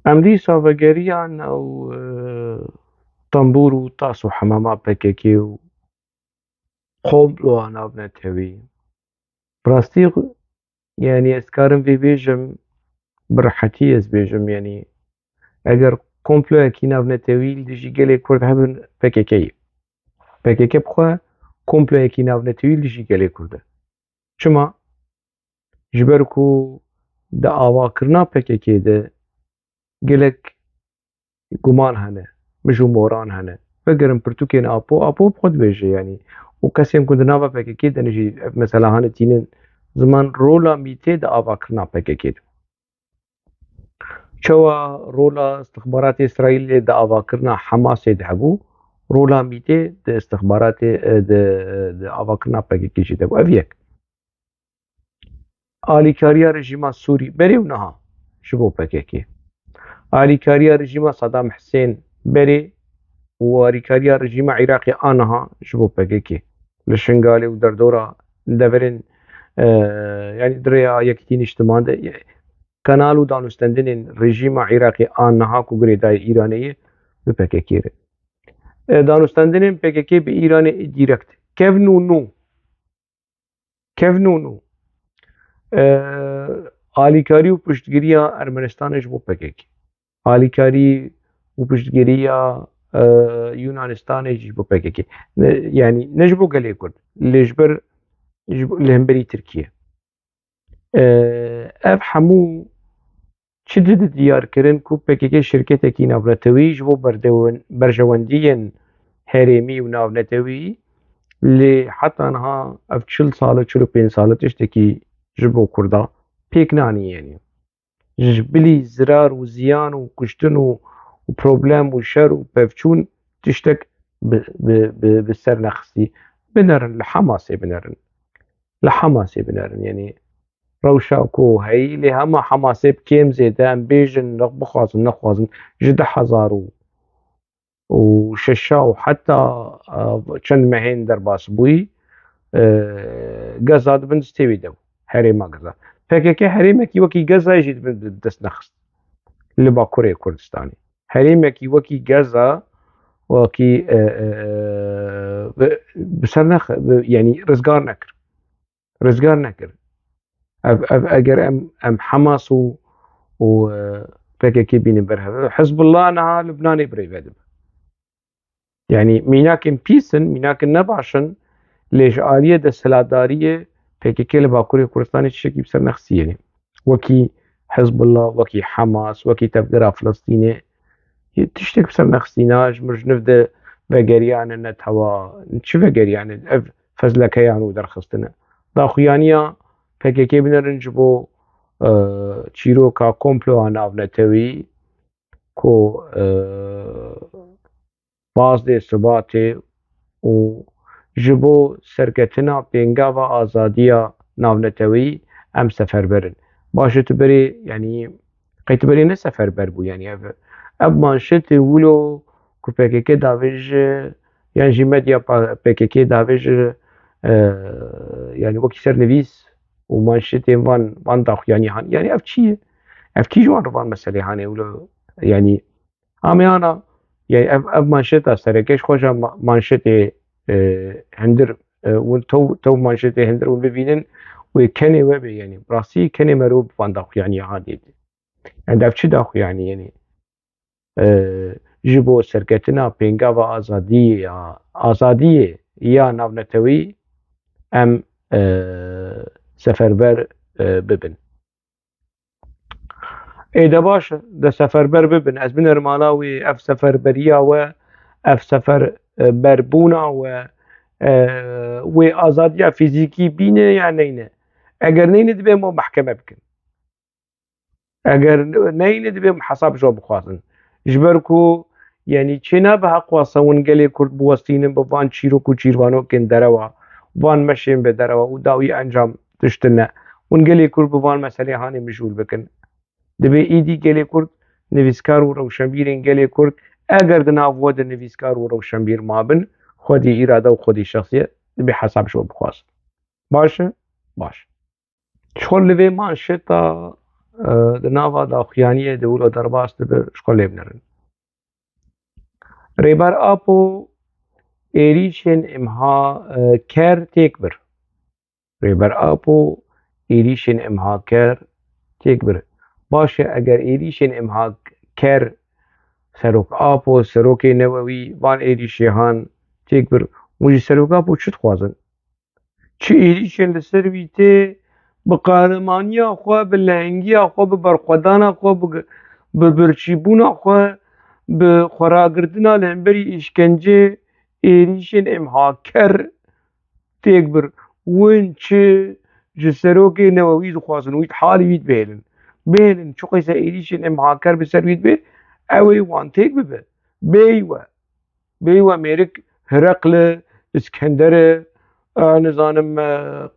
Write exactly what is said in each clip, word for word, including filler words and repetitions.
Em dîsa vegeriyan ew, e, tembûr û tas û hemama P K K û komploa navnetewî. Bi rastî, yanî ez karim vê bêjim, bi rehetî ez bêjim, yanî eger komployekî navnetewî li dijî gelê Kurd hebin, P K K ye. P K K bi xwe komployekî navnetewî li dijî gelê Kurd e. Çima? Ji ber ku di avakirina P K K de gelek guman hene, mij û moran hene. Vegerin pirtûkên Apo, Apo bi xwe dibêje, yanî û kesên ku di nava P K K de ne jî ev mesela hane tînin ziman, rola Mîtê di avakirina P K K de. Çawa rola istixbaratê Îsraîlê di avakirina Hamasê de hebû, rola Mîtê di istixbaratê, e, di, di avakirina P K K jî de bû. Ev yek. Alîkariya rejîma Sûrî berê û niha ji bo P K K. Alîkariya rejîma Saddam Husên berê û alîkariya rejîma Iraqê a niha ji bo P K K. Li Şingalê û derdora deverên, e, yanî di rêya Yekîtî Niştiman de, e, kanal û danûstendinên rejîma Iraqê a niha ku girêdayî Îranê ye, bi P K K re. E, danûstendinên P K K bi Îranê direkt kevn û nû. Kevn û nû. E, alîkarî û piştgiriya Ermenistanê ji bo P K K. Alîkarî û piştgiriya, e, Yunanistanê jî ji bo P K K. Ne, yanî ne ji bo gelê Kurd. Lê ji ber, ji bo, li hemberî Tirkiye. E, ev hemû çi dide diyar kirin ku P K K şirketekî navnetewî ji bo berdewen-, berjewendiyên herêmî û navnetewî, lê heta niha ev çil sal e, çil û pênc sal e tiştekî ji bo Kurda pêk nanî, yanî ji bilî zirar û ziyan û kuştin û, û problem û şer û pevçûn tiştek bi, bi, bi, bi ser nexistî. Binerin, li Hamasê binerin. Li Hamasê binerin, yanî rewşa ku heyî, lê hema Hamasê bi kêm zêde, em bêjin, nex-, bixwazin, nexwazin, ji du hezar û şeş û heta, e, çend mehên derbas bûyî, e, Gaza di bin destê wî de bû. Herêma Gaza. P K K herêmekî wekî Gazayê jî di bin dest nexist. Li Bakurê Kurdistanê. Herêmekî wekî Gaza, wekî, e, e, e, bi, bi ser nex-, bi, yanî rizgar nekir. Rizgar nekir. Ev, ev, eger em, em Hamas û, û, e, P K K bînin ber hev. Hizbullah niha Lubnanê birêve dibe. Yanî mînakên pîs in, mînakên nebaş in, lê ji aliyê desthilatdariyê P K K li Bakurê Kurdistanê tiştekî bi ser nexistî, yanî wekî Hizbullah, wekî Hamas, wekî Tevgera Filistînê, yê tiştek bi ser nexistî, na ji mir ji niv de vegeriyane, ne tewa, çi vegeriyane, ev fezlekeyan û derxistine. Daxuyaniya P K K binerin ji bo, e, çîroka komploa navnetewî ku, e, pazdeh Sibatê û ji bo serketina pêngava azadiya navneteweyî em seferber in. Baş e, tu berê, yanî, qey tu berê ne seferber bû, yanî ev, ev manşetê wilo ku P K K davêje, yan jî medya pa-, P K K davêje, e, yanî wekî sernivîs û manşetên van, van daxuyanî han. Yanî ev çi ye? Ev kî ji wan re van meselê hanê wilo, yanî, Ameyana, yani ev, ev manşeta sereke, ji xwe jî ma-, manşetê, e, hindir, e, hûn tew, tew manşetê hindir hûn bibînin, wê kenê we bê, yani, rastî kenê merov bi van daxuyaniya hadê bide. Yani, ev çi daxuyanî, yani, e, ji bo serketina pêngava azadiyê ya, azadiyê ya navnetewî em, e, seferber, e, bibin. Ê de baş e, de seferber bibin. Ez binerim ala wê, ev seferberiya we, ev seferberbûna we, e, wê azadiya fîzîkî bîne ya neyne. Eger neyne, divê em mehkeme bikin. Eger neyne, divê em hesab ji we bixwazin. Ji ber ku, yanî, çênabe heqwasa hûn gelê Kurd biwestînin bi van çîrok û çîrvanokên derewa, van meşên bi derewa û dawî encam tişt tune. Hûn gelê Kurd bi van meselê hanê mijûl bikin. Divê îdî gelê Kurd, nivîskar û rewşenbîrên gelê Kurd, eger di nav we de nivîskar û rewşenbîr mabin, xwedî îrade û xwedî şexsiyet, divê hesab ji we bixwazin. Baş e? Baş. Ji xwe li vê manşeta e, di nava daxuyaniyê de wilo derbas dibe, ji xwe lê binerin. Rêber Apo êrîşên imhaker têk bir. Rêber Apo êrîşên imhaker têk bir. Baş e, eger êrîşên imhaker Serok Apo, Serokê Newewî van êrîşê han têk bir, hûn ji Serok Apo çi dixwazin? Çi êrîşên li ser wî tê, bi qahramaniya xwe, bi lehengiya xwe, bi berxwedana xwe, bi, bi birçîbûna xwe, bi xweragirtina li hemberî îşkencê, êrîşên imhaker têk bir. Win çi ji Serokê Newewî dixwazin, wî halî wî dibihêlin. Bihêlin, çiqî se êrîşên imhaker bi ser wî dibe, ew ê wan têk bibe. Bêyî we. Bêyî we mêrik Hireqli, Îskenderê, e, nizanim, e,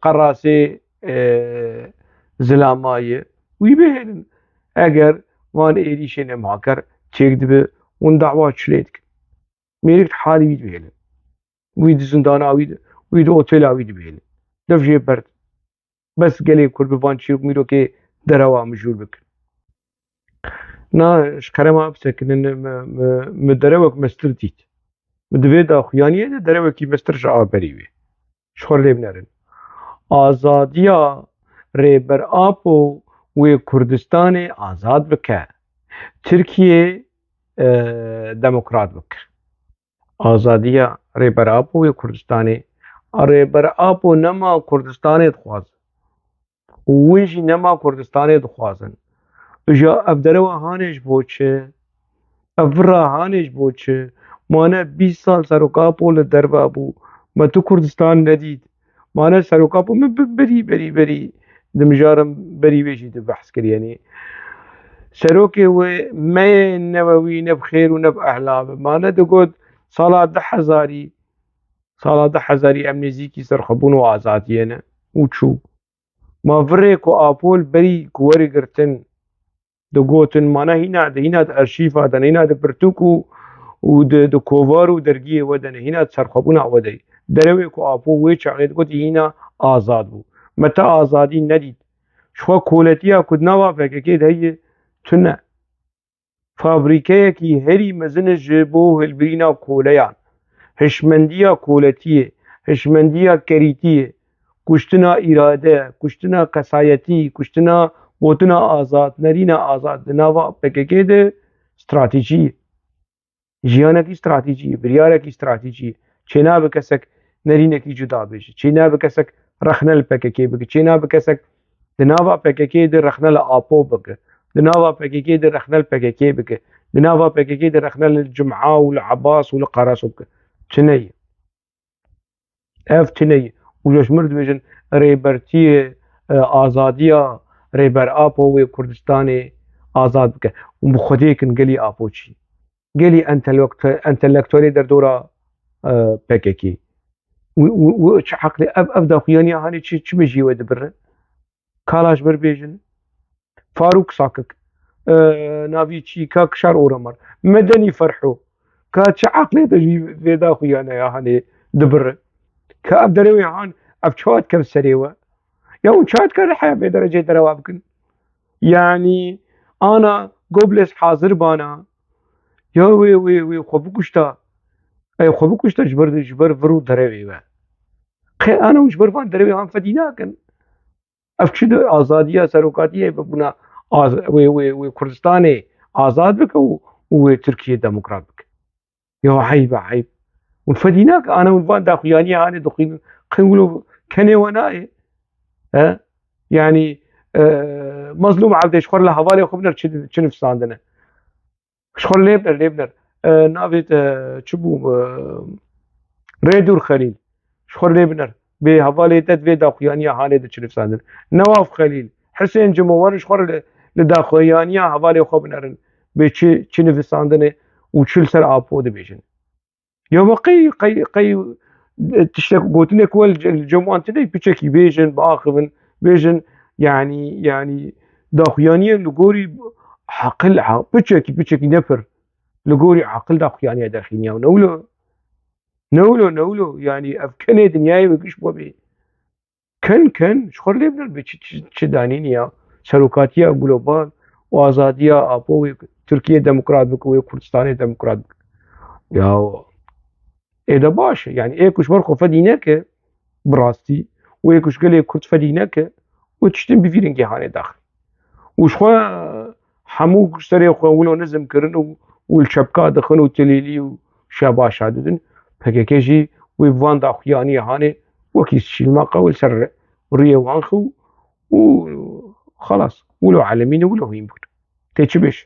Qerasê, e, Zilamayê. Wî bihêlin. Eger van êrîşên imhaker çêk dibe, hûn dawa çi lê dikin? Mêrik halî wî dibihêlin. Wî di zindana wî de, wî di otêla wî dibihêlin. Dev jê berd. Bes gelê Kurd bi van çîrok mîrokê derewa mijûl bikin. Na, ji kerema bisekinin, mi, mi, mi derewek mestir dît. Mi di vê daxuyaniyê de derewekî mestir ji a berî wê. Ji xwe lê binerin. Azadiya Rêber Apo wê Kurdistanê azad bike. Tirkiye, e, demokrat bike. Azadiya Rêber Apo wê Kurdistanê. Rêber Apo nema Kurdistanê dixwaz. Û win jî nema Kurdistanê dixwazin. Îja ev derewa hanê ji bo çi? Ev vira hanê ji bo çi? Mane bîst sal Serok Apo li derve bû. Me tu Kurdistan nedît. Mane Serok Apo min bi-, berî, berî, berî di mijarim berî wê jî di behs kiriye. Yanî Serokê wê me yê ne we wî ne bi xêr û ne bi ehla be. Mane digot sala du hezarî, sala du hezarî em nêzîkî serxwebûn û azadiyê ne û çû. Ma virê ku Apo li berî ku were girtin, digotin, mane hîna di, hîna di arşîfa de ne, hîna di pirtûk û, û di, di kovar û dergiyê we de ne, hîna di serxwebûna we de ye. Derewê ku Apo wê çaxê digot, hîna azad bû. Me te azadî nedît. Ji xwe koletiya ku di nava P K K de heye, tune. Fabrîkeyekî herî mezin e ji bo hilbirîna koleyan. Hişmendiya koletiyê, hişmendiya kerîtiyê, kuştina îrade, kuştina kesayetî, kuştina gotina azad, nerîna azad di nava P K K de stratejî ye. Jiyanekî stratejî ye, biryarekî stratejî ye. Çênabe kesek nerînekî cuda bêje. Çênabe kesek rexne li P K K bike. Çênabe kesek di nava P K K de rexne li Apo bike. Di nava P K K de rexne li P K K bike. Di nava P K K de rexne li Cuma û li Ebas û li Qaraso bike. Tune ye. Ev tune ye. Û ji mir dibêjin rêbertiyê, e, azadiya Rêber Apo wê Kurdistanê azad bike. Û bi Xwedê kin gelî Apo çi? Gelî entelektu-, entelektuelê derdora, e, P K K. Û, û, û çi eqlê ev, ev daxuyaniya hanê çi, çi mejiyê we dibirin? Kala ji mir bêjin. Farûk Sakik. E, navî çi? Ka Kişar Oramar. Medenî Ferho. Ka çi eqlê te jî vê daxuyaniya hanê dibirin? Ka ev derewê han, ev çawa dikevin serê we? Ya hûn çawa dikarin heya vê dereceyê derewa bikin? Yanî ana Goebbels hazir bana. Ya wê, wê, wê xwe bikuşta. Ey xwe bikuşta ji ber, ji ber vir û derewê we. Qey ana hûn ji ber van derewê han fedî nakin. Ev çi di azadiya serokatiyê bibûna az-, wê, wê, wê Kurdistanê azad bike û, û wê Tirkiye demokrat bike. Ya heyb e, heyb. Hûn fedî nake, ana hûn van daxuyaniya hanê dixwînin, qey wilo kenê we nayê. He? Yanî, e, Mazlûm Evdê ji xwe re li hevalê xwe biner çi, çi nivîsandine. Ji xwe re lê biner, lê biner. E, navê te çi bû? E, Rêdûr Xelîl. Ji xwe re lê biner. Bê hevalê te di vê daxuyaniya hanê de çi nivîsandin. Newaf Xelîl, Hisên Cimo, werin ji xwe re li, li daxuyaniya hevalê xwe binerin. Bê çi, çi nivîsandine û çi li ser Apo dibêjin. Ya me qey, qey, qey, tiştek, gotinek we li ce-, li cem wan tune, piçekî bêjin, biaxivin, bêjin, yanî, yanî, daxuyaniyên li gorî aqil, a-, piçekî, piçekî ne pir, li gorî aqil daxuyaniya derxîniya. Ne wilo, ne wilo, ne wilo, yanî ev kenê dinyayê we giş bû bê. Ken, ken, ji xwe lê biner bê çi, çi, çi danînî ya. serokatiya global û azadiya Apo wê Tirkiye demokrat bike, wê Kurdistanê demokrat bike. Ya ê de baş e. Yani ê ku ji ber xwe fedî neke bi rastî û ê ku ji gelê Kurd fedî neke û tiştin bi vî rengê hanê daxil. Û ji xwe hemû serê xwe wilo nizm kirin û û li çepka dixin û tilîlî û şebaşa didin. P K K jî wê bi van daxuyaniyê hanê wekî şîlmaqa wê li ser rûyê wan xew û xelas, wilo elemîne wilo hîn bikir. Tê çi bêj?